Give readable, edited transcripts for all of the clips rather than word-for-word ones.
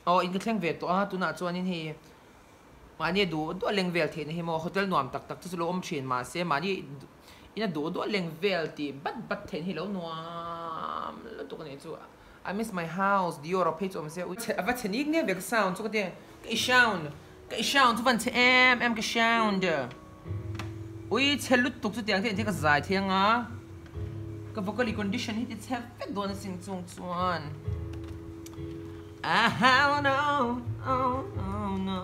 Aw in ka thleng ve tawh a, tunah chuanin hei mahni a duh duah leng vel theihna hi maw hotel nuam tak tak te chu lo awm thin mahse mahni in a duh duah leng vel tih bat bat theihna hi lo nuam lutuk a nih chu. I miss my house Dior a phei chu awm se ui a va chhe nik nek ve ka sound chu ka ti ka i sound ka i sound chu van chhe em em ka sound ui chhe lutuk chu tiang te in ka zai thei anga ka vocally condition hi ti chhe vek dawn asin chung chuan ah no oh no no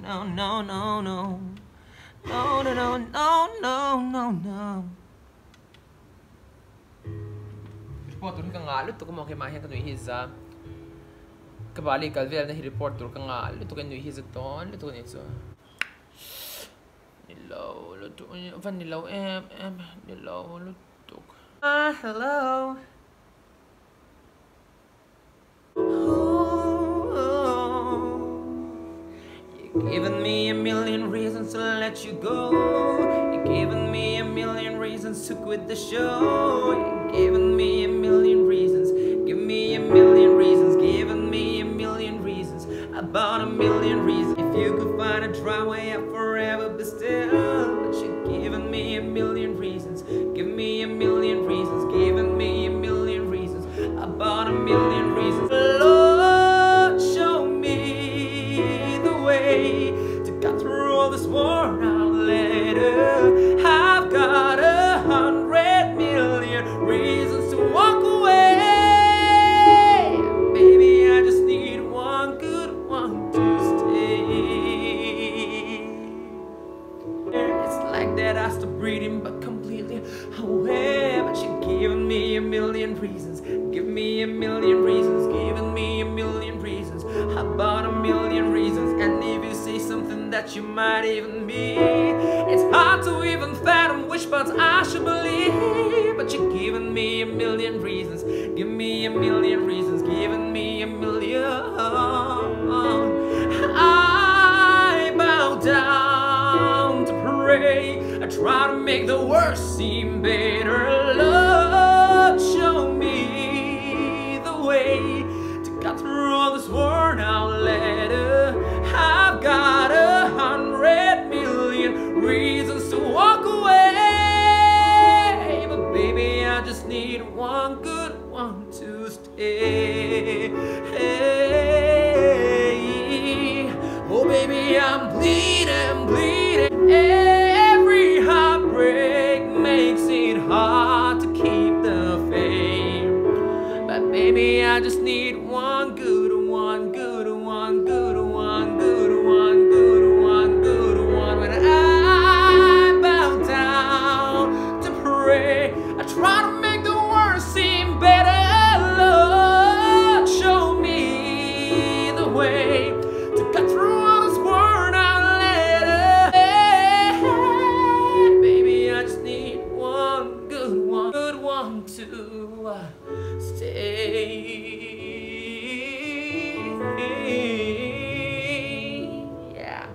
no no no no no no no no no no. Report tur hi ka ngah lutuk emaw keimah hian ka nuih hi za ka bali kal velna hi report tur ka ngah lutuk a nuih hi za tawn lutuk a nih chu ni lo lutuk va ni lo em em ni lo lutuk. Hello. You've given me a million reasons to let you go. You've given me a million reasons to quit the show. You've given me a million reasons. Give me a million reasons. Given me a million reasons. About a million reasons. If you could find a driveway, I'd forever be still. But you've given me a million reasons. Give me a million reasons. Given me a million reasons. About a million reasons. Lord, show me the way to cut through all this worn out letter. I've got 100 million reasons to walk away. Baby, I just need one good one to stay. It's like that I stopped breathing, but completely aware. But you're giving me a million reasons. Give me a million reasons. Giving me a million reasons. About a million reasons. And if you say something that you might even mean, it's hard to even fathom which parts I should believe. But you're giving me a million reasons. Give me a million reasons. Giving me a million. I bow down to pray. I try to make the worst seem better. Lord, show me the way to cut through all this worn out letter. I've got 100 million reasons to walk away. But baby, I just need one good one to stay. Hey, oh baby, I'm bleeding, bleeding. Every heartbreak makes it hard to keep the faith. But baby, I just need one good one, good one, good one, good one, good one, good one. When I bow down to pray, I try to make the worst seem better. Lord, show me the way to cut through all this worn out letter. Baby, I just need one good one to stay. Yeah.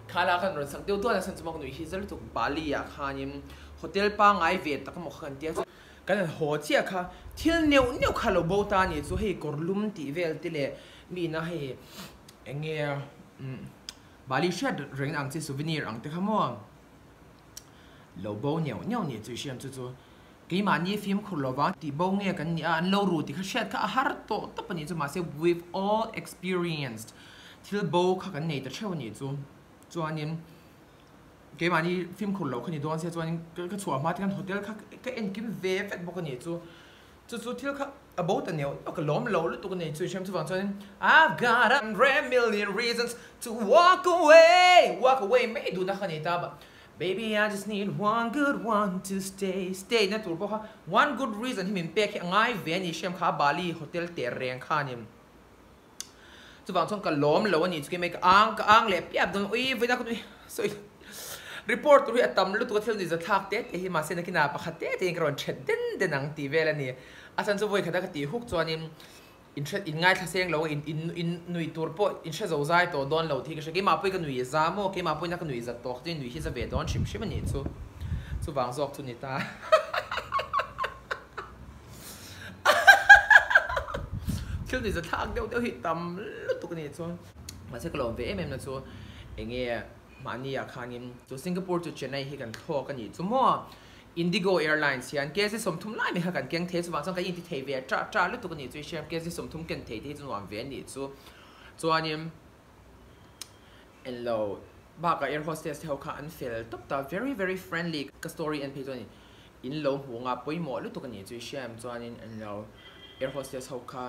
Khala kan rawn sak deuh duan a san chu mak nui hi za lutuk Bali ah khanin hotel pangngai ve tak emaw kha kan tia chu kan han haw chiah kha thil neuh neuh kha lo bo ta a ni chu hei kawr lum tih vel te leh mi ina hei eng nge Bali hriat reng ang chi souvenir ang te kha maw lo bo neuh neuh ni chu i hriam chu chu keimahni fimkhur lova tih bo nge kan ni a an lo ru tih kha hriat kha a har tawh tawp a ni chu mahse we've all experienced thil bo kha kan nei ta theuh a ni chu chuanin keimahni fimkhur lo kha ni dawn se chuanin ka chhuah hma te khan hotel kha ka enkim ve vek bawk a ni chu chu chu thil kha a bo ta neuh neuh ka lawm lo lutuk a ni chu i hriam chuvang chuanin I've got a hundred million reasons to walk away walk away mai duhna kha ni ta ba Baby I just need one good one to stay stay na tur pawh kha one good reason hi min pek hi a ngai ve a ni hriam kha Bali hotel teh reng kha a ni. Chuvang chuan ka lawm lo a ni chu keimah hi ka ang ka ang leh piap dawn ui vawiina ka nui sawi report tur hi a tam lutuk a thil nuih zathlak te te hi mahse nakinah pakhat te te in ka rawn that den den ang tih vel a ni. A chhan chu vawi khata ka tih huk chuanin in hre in ngaithla seng lo in in in nuih tur pawh in hre zo zai tawh dawn lo tih ka hria keimah pawhin ka nuih za maw keimah pawhin a ka nuih zat tawk chuan nuih hi za ve dawn hrim hrim a nih chu chuvang zawk chu ni ta. Thil ni zathlak deuh deuh hi tam lutuk a nih chuan. Mahse ka lawm ve em em na chu enge mahni ah khanin chu Singapore chu Chennai hi kan thlawk a nih chu maw. Indigo Airlines hian KZ 30 lai mai kha kan keng thei chuvang chuan kan inti thei ve ṭah ṭah lutuk a nih chu i hriam KZ 30 ken thei te hi chu nuam ve a nih chu. Chuanin englo bakah air hostess te ho kha an fel tawp ta very very friendly ka story en phei chuan in lo hmuh anga pawimawh lutuk a nih chu i hriam chuanin englo air hostess ho kha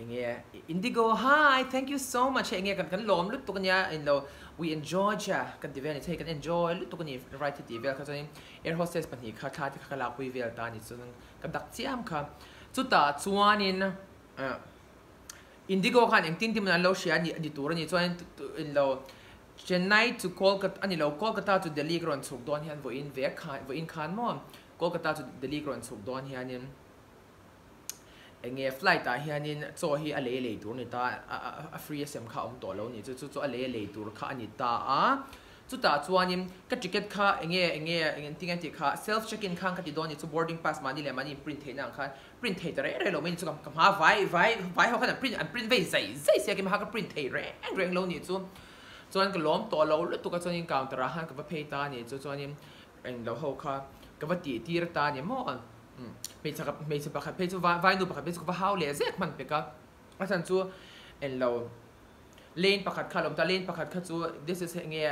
Enge Indigo hi thank you so much hei enge kan kan lawm lutuk ania inlo we enjoy che kan ti vel ani hei kan enjoy lutuk ani ride hi tih vel kha chuanin air hostess pahnih kha thla te kha ka lakpui vel ta ani chuan ka dak chiam kha chutah chuanin ah Indigo khan engtin tin an lo hria ani ani tur ani chuanin inlo Chennai to Kolkata ani lo Kolkata to Delhi ka rawn chhuk dawn hian vawiin vek khan vawiin khan maw Kolkata to Delhi ka rawn chhuk dawn hianin Enge flight ah hianin chaw hi a lei lei tur a ni ta a a free a sem kha a awm tawh lo a ni chu chu chu a lei lei tur kha a ni ta a chutah chuanin ka ticket kha enge enge engtin nge tih kha self check in khan ka ti dawn a ni chu boarding pass mahni leh mahni in print theihna ang khan print thei ta reng reng lo mai a ni chu ka hma vai vai vai ho khan an print an print vei zai zai sia keimah kha ka print thei reng reng lo a ni chu chuan ka lawm tawh lo lutuk a chuanin counter ah khan ka va phei ta a ni chu chuanin englo ho kha ka va tih tir ta a ni maw. Hmeichhe ka hmeichhe pakhat phei chu vai vainu pakhat phei chu ka va hau leh zek hman pek a, a chhan chu englo lane pakhat kha a lo awm ta, lane pakhat kha chu this is enge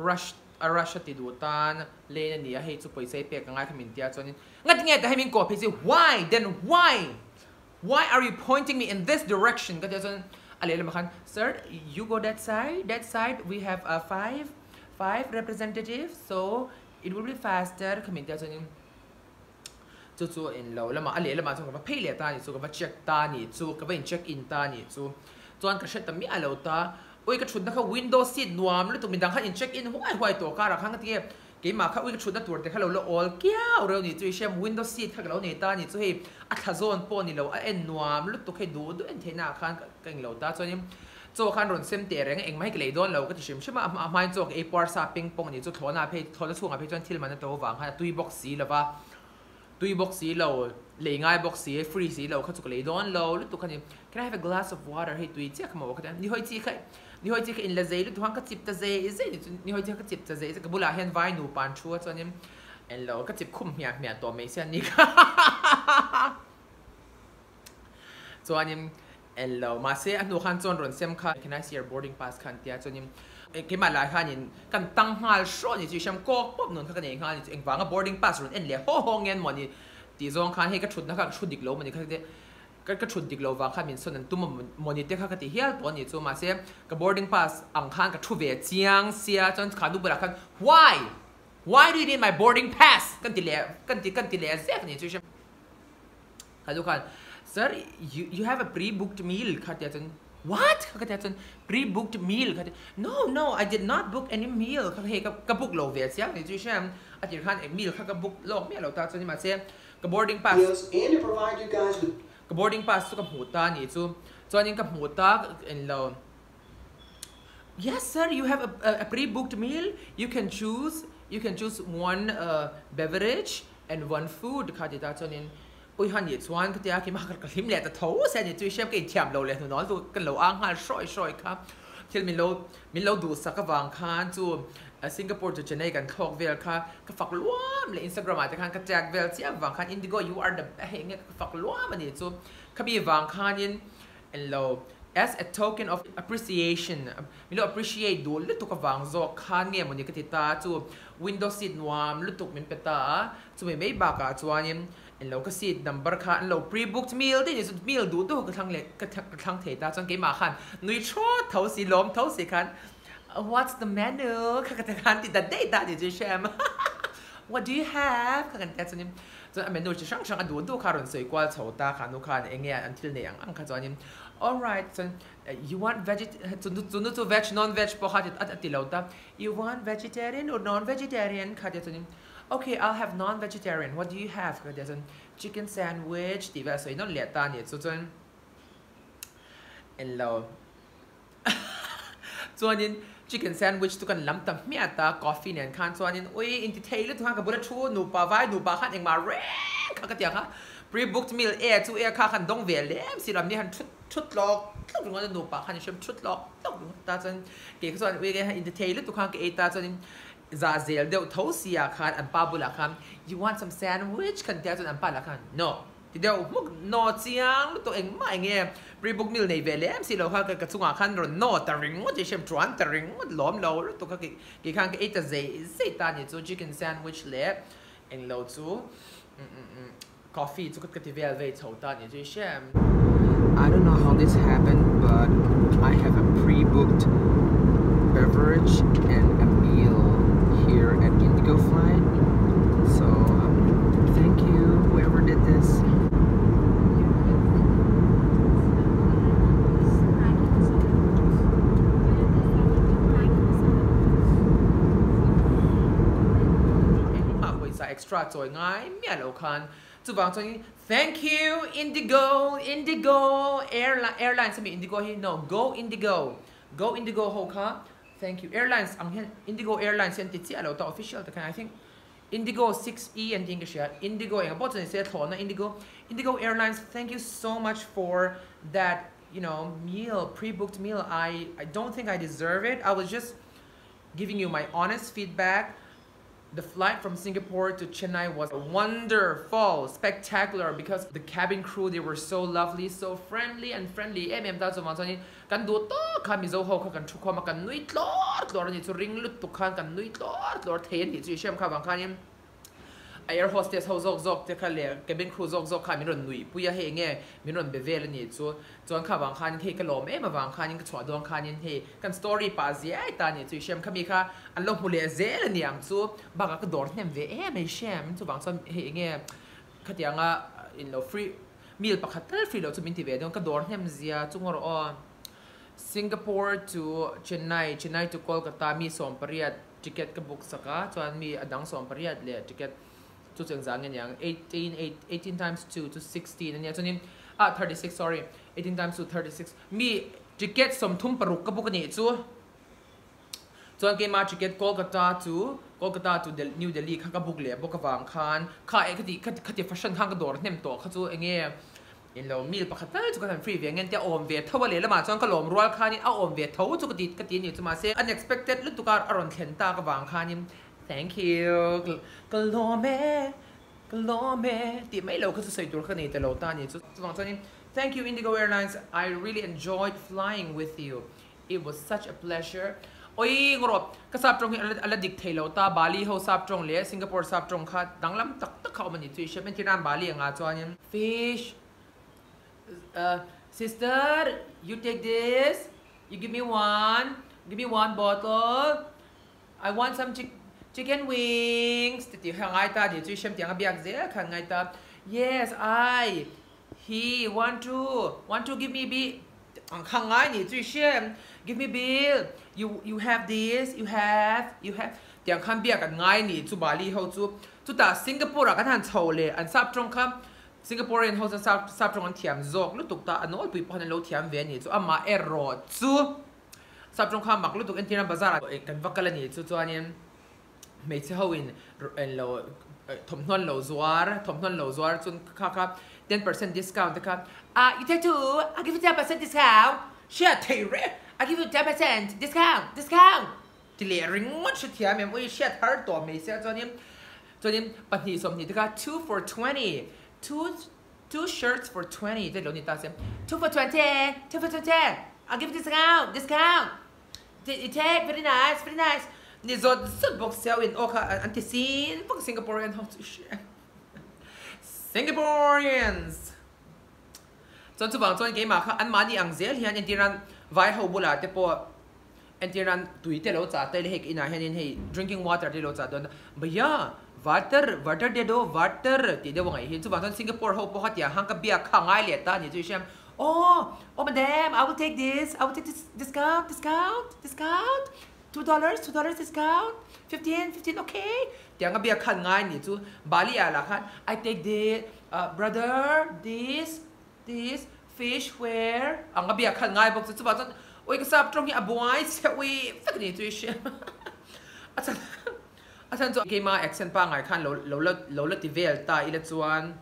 rush a rush a ti duh tan lane a ni a, hei chu pawisa i pek angai kha min tia chuanin ngati nge tah hian min kawh phei chu why then why why are you pointing me in this direction ka tia chuan a lehlamah khan sir you go that side that side we have a five five representatives so it will be faster kha min tia chuanin Chu chu in lo lamah a lehlamah chuan ka va phei leh ta a nih chu, ka va check ta a nih chu, ka va in check in ta a nih chu. Chuan ka hre ta miah lo ta, ui ka thutna kha window seat nuam lutuk midang khan in check in huai huai tawh karah khan ka ti nge keimah kha ui ka thutna tur te kha lo la awl kiau reuh a nih chu i hriam window seat kha ka lo nei ta a nih chu hei a thla zawn pawh a ni lo a en nuam lutuk hei duh duh en theihna ah khan ka eng lo ta chuanin chaw khan rawn sem teh reng a engmah hi ka lei dawn lo ka ti hrim hrim a a hmain chaw ka ei puar sa peng pawng a nih chu thlawhna phei thlawhna chhungah phei chuan thil man a to vang khan a tui bawk si lo va. Tui bawk si lo, lei ngai bawk si, free si lo kha chu ka lei dawn lo lutuk a ni. Can I have a glass of water hei tui chiah kha maw ka ti a, ni hawi chi kha ni hawi chi kha in la zei lutuk khan ka chip ta zei zei ni chu ni hawi chi kha ka chip ta zei zei ka bulah hian vai nupa an thu a chuanin englo ka chip khum hmiah hmiah tawh mai sia ni kha chuanin Englo, mahse a hnu khan chuan rawn sem kha Can I see your boarding pass kha an tia chuanin keimah lai khanin kan tang nghal hrawh ni chu i hriam kawk pawp nun kha ka nei nghal ni chu engvanga boarding pass rawn en leh haw haw nge an maw ni tih zawng khan hei ka thutna kha ka thu dik lo maw ni kha te ka ka thut dik lo vang khan min sawn an tum a maw ni te kha ka ti hial tawh a ni chu mahse ka boarding pass ang khan ka thu ve chiang sia chuan kha nu bulah khan why why do you need my boarding pass kan ti leh kan ti kan ti leh zek a ni chu i hriam. Ka nu khan, Sir, you you have a pre-booked meal kha tia chuan, What? Kha ka tia chuan, Pre-booked meal kha tia, No, no, I did not book any meal kha hei ka ka book lo ve chiang ni chu i hriam a tir khan eng meal kha ka book lawk miah lo ta chuan mahse ka boarding pass Videos and to provide you guys with. Ka boarding pass chu ka hmuh ta ni chu chuanin ka hmuh ta en lo Yes sir, you have a a pre-booked meal, you can choose you can choose one beverage and one food kha ti ta chuanin ui han nih chuan ka tia keimah ka hlim leh ta tho se a ni chu i hriam ka inthiam lo leh hnunawn chu ka lo ang nghal hrawi hrawi kha thil min lo min lo duhsak avang khan chu Singapore chu Chennai kan thlawk vel kha ka fak luam leh Instagram ah te khan ka tag vel chiah avang khan Indigo you are the hei nge ka fak luam a ni chu khami vang khanin Enlo, as a token of appreciation, min lo appreciate duh lutuk avang zawk khan nge mawni ka ti ta chu window seat nuam lutuk min pe ta a, chumi mai bakah chuanin enlo ka seat number kha an lo pre-booked meal daih ni chu meal duh duh ka thlang leh ka thlang thei ta chuan keimah khan nui thawt tho si lawm tho si khan what's the menu kha ka ti khan ti ta daih ta ni chu i hre em what do you have kha kan tia chuanin Chuan a menu chi hrang hrang a duh duh kha a rawn sawi kual chho ta kha nu khan eng nge an thil nei ang ang kha chuanin alright chuan you want veg chu nu chu veg non veg pawh kha a ti lo ta you want vegetarian or non vegetarian kha tia chuanin okay I'll have non vegetarian what do you have kha tia chuan chicken sandwich tih vel a sawi nawn leh ta a ni chu chuan englo Chuanin chicken sandwich chu kan lam ta hmiah ta, coffee nen khan chuanin ui inti thei lutuk khan ka bula thu nupa vai nupa khan engmah reng kha ka ti ang a, Pre-booked meal e chu e kha khan dawng ve lem si lo an ni han thut thut tlawk tlawk ringawt a nupa khan in hrem thut tlawk tlawk ringawt ta chuan kei kha chuan ui han intithei lutuk khan ka ei ta chuanin za zel deuh tho si ah khan an pa bulah khan you want some sandwich khan tia chuan an pa lah khan no ti deuh hmuk no chiang lutuk engmah eng nge pre-book meal nei ve lem si lo kha ka chungah khan rawn no ta ringawt i hrem tuan ta ringawt lawm lo lutuk kha kei khan ka ei ta zei zei ta ni chu chicken sandwich leh englo chu coffee chu ka ti vel vei chho ta ni chu i hrem. I don't know how this happened but I have a pre-booked beverage and a meal here at Indigo Flight so thank you whoever did this. Engmah pawisa extra chawi ngai miah lo khan chuvang chuan thank you Indigo Indigo Airlines ami Indigo hi no Go Indigo Go Indigo ho kha thank you Airlines ang hian Indigo Airlines hi an ti chiah lo ta official tak hian I think Indigo 6E an tiin ka hria Indigo engah pawh chuan ni se thlawhna Indigo Indigo Airlines thank you so much for that you know meal pre-booked meal I I don't think I deserve it I was just giving you my honest feedback The flight from Singapore to Chennai was wonderful, spectacular because the cabin crew they were so lovely, so friendly and friendly em em ta chuvang chuanin kan duh tawk kha Mizo ho kha kan thu khawm a kan nui tlawr tlawr a ni chu ring lutuk khan kan nui tlawr tlawr thei a nih chu i hriam kha vang khanin A air hostess ho zawk zawk te kha leh cabin crew zawk zawk kha min rawn nuih pui a, hei enge min rawn be vel a nih chu. Chuan kha vang khanin hei ka lawm em avang khanin ka chhuah dawn khanin hei kan story pah ziai ta a nih chu i hrem kha mi kha an lo hmu leh zel a ni ang chu. Bakah ka dawr hnem ve em a i hrem chuvang chuan hei enge khatianga in lo free meal pakhat tal free loh chu min ti ve dawn ka dawr hnem zia chu ngaw rawh aw. Singapore to Chennai, Chennai to Kolkata mi 18 Ticket ka book sak a, chuan mi a dang 18 leh ticket chu cheng zah nge niang 18 eight 18 times 2 chu 16 a nia chuanin ah 36 sorry 18 times 2 36 mi ticket 36 ka book a nih chu chuan keima ticket Kolkata chu Kolkata to New Delhi kha ka book leh bawk avang khan kha eh khati khati fashion khan ka dawr hnem tawh kha chu enge In lo meal pakhat tal chu ka han free ve ngen tia awm ve tho a lehlamah chuan ka lawm rual khanin a awm ve tho chu ka ti ka ti a ni chu mahse unexpected lutuk a a rawn thlen tak avang khanin thank you ka lawm e ka lawm e tih mai lo kha chu sawi tur kha nei ta lo ta a ni chu chuvang chuanin thank you Indigo Airlines I really enjoyed flying with you It was such a pleasure. Oi ngawrawh, ka sap tawng hi a la dik thei lo ta, Bali ho sap tawng leh Singapore sap tawng kha danglam tak tak kha awm a ni chu i hriat mai Tiran Bali anga chuanin Fish Sister, you take this, you give me one, give me one bottle, I want some chicken wings ti tih kha ngai ta ni chu i hriat tiang a biak zel khan ngai ta Yes, I, he, want to, want to give me bi Ang kha ngai ni chu i hriat Give me bill You you have this You have You have Tiang khan biak an ngai ni chu Bali ho chu Chutah Singapore ah kan han chho leh an sap tawng kha Singaporean ho chuan sap sap tawng an thiam zawk lutuk ta a nawlpui pawh khan an lo thiam ve a ni chu amah erawh chu sap tawng kha mak lutuk entir a bazar ah kan va kal a ni chu chuanin hmeichhe ho in lo thawmhnawn lo zuar thawmhnawn lo zuar chun kha kha 10% discount te kha ah you take two I give you 10% discount hriat theih reng I give you 10% discount discount ti leh ringawt hre thiam em ui hriat har tawh mai sia chuanin chuanin 2 20 te kha 2 for 20 two two shirts for 20 te lo ni ta se 2 for 20 2 for 20 I give you discount discount I take very nice very nice ni zawt zawt bawk sia in aw kha an ti sin vak Singaporean ho chu hria Singaporeans chuan chuvang chuan keimah kha anmahni ang zel hian entirnan vai ho bulah te pawh entirnan tui te lo chah te hei inah hianin hei drinking water te lo chah dawn bhaiya water water de do water tih deuh a ngaih hi chuvang chuan Singapore ho pawh kha tiang hang ka biak kha ngai leh ta a ni chu i hria Oh, oh madam, I will take this, I will take this discount, discount, discount, $2, $2 discount, 15, 15, okay. Tiang a biak khan ngai ni chu Bali ah lah khan I take this, brother, this, this, fish where ang a biak khan ngai bawk chu chuvah chuan ui ka sap tawng hi a buai chhe ui vek ni chu i hria a chhan a chhan chu keima accent pangngai khan lo lo la lo la ti vel ta ila chuan.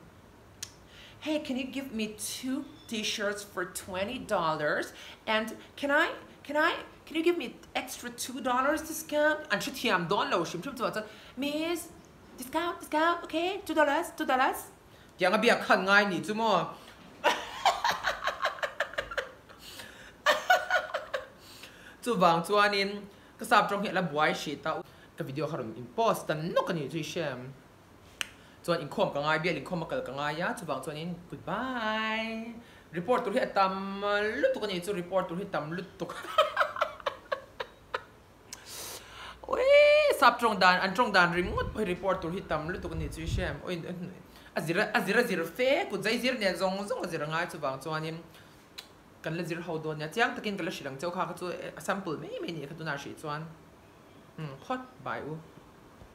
Hey, can you give me two t-shirts for $20 and can I, can I, can you give me extra $2 discount? An hrethiam dawn lo hrim hrim chuvang chuan Miss, discount, discount, okay, $2, $2. Tiang a biak khan ngai nih chu maw? Chuvang chuanin ka sap tawng hi a la buai hrih ta. Ka video kha rawn in post ta nawk a nih chu i hriam. Chuan inkhawm ka ngai bial inkhawm a kal ka ngai a chuvang chuanin goodbye report tur hi a tam lutuk a ni chu report tur hi tam lutuk awii sap tawng dan an tawng dan ringawt pawh hi report tur hi tam lutuk a ni chu i hre em awi a zir a zir a zir fe kut zai zir nen zawng zawng a zir a ngai chuvang chuanin kan la zir ho dawn nia chiang takin ka la hrilh ang cheu kha kha chu a sample mai mai a nih kha tunah hrih chuan umm phawt bai u.